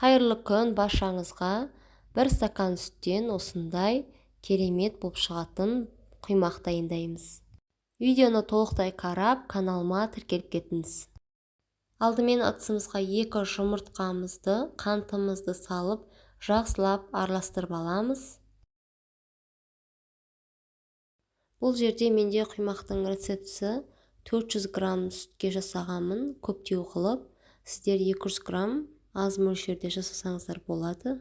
Қайырлы күн баршаңызға. Бір стакан сүттен осындай керемет болып шығатын құймақ дайындаймыз. Видеоны толықтай қарап, каналыма тіркеліп кетіңіз. Алдымен ыдысымызға 2 жұмыртқамызды, қантымызды салып, жақсылап араластырып аламыз. Бұл жерде менде құймақтың рецептісі 400 грамм сүтке жасағанмын, көптеу қылып. Сіздер 200 грамм аз мөлшерде жасасаңыздар болады.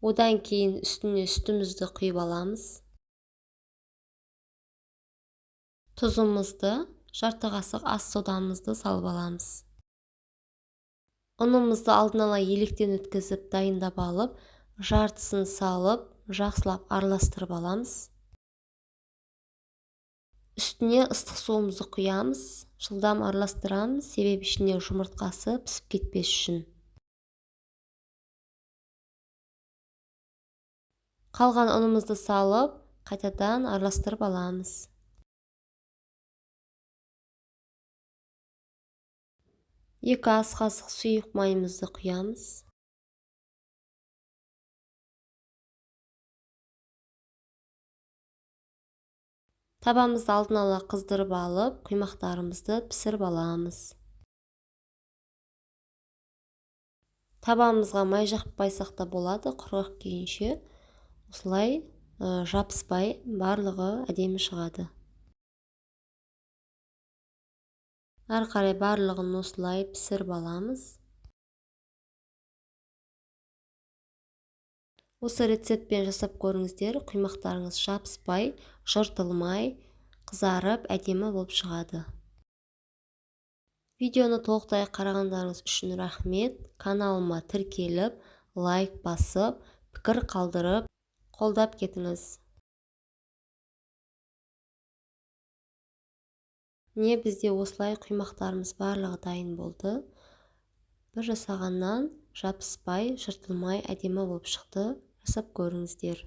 Одан кейін үстіне сүтімізді құйып аламыз. Тұзымызды, жарты қасық ас содамызды салып аламыз. Ұнымызды алдын ала електен өткізіп дайындап алып, жартысын салып, жақсылап араластырып аламыз. Үстіне ыстық суымызды құямыз, жылдам араластырамыз, себебі ішінде жұмыртқасы пісіп кетпес үшін. Қалған ұнымызды салып, қайтадан араластырып аламыз. 2 ас қасық сұйық майымызды құямыз. Табамызды алдын ала қыздырып алып, құймақтарымызды пісіріп аламыз. Табамызға май жақпайсақ та болады, құрғақ күйінше осылай жабыспай барлығы әдемі шығады. Әрі қарай барлығын осылай пісіріп аламыз. Осы рецептпен жасап көріңіздер, құймақтарыңыз жабыспай, жыртылмай, қызарып, әдемі болып шығады. Видеоны толықтай қарағандарыңыз үшін рахмет. Каналыма тіркеліп, лайк басып, пікір қалдырып, қолдап кетіңіз. Міне бізде осылай құймақтарымыз барлығы дайын болды. Бір жасағаннан жабыспай, жыртылмай әдемі болып шықты. Жасап көріңіздер.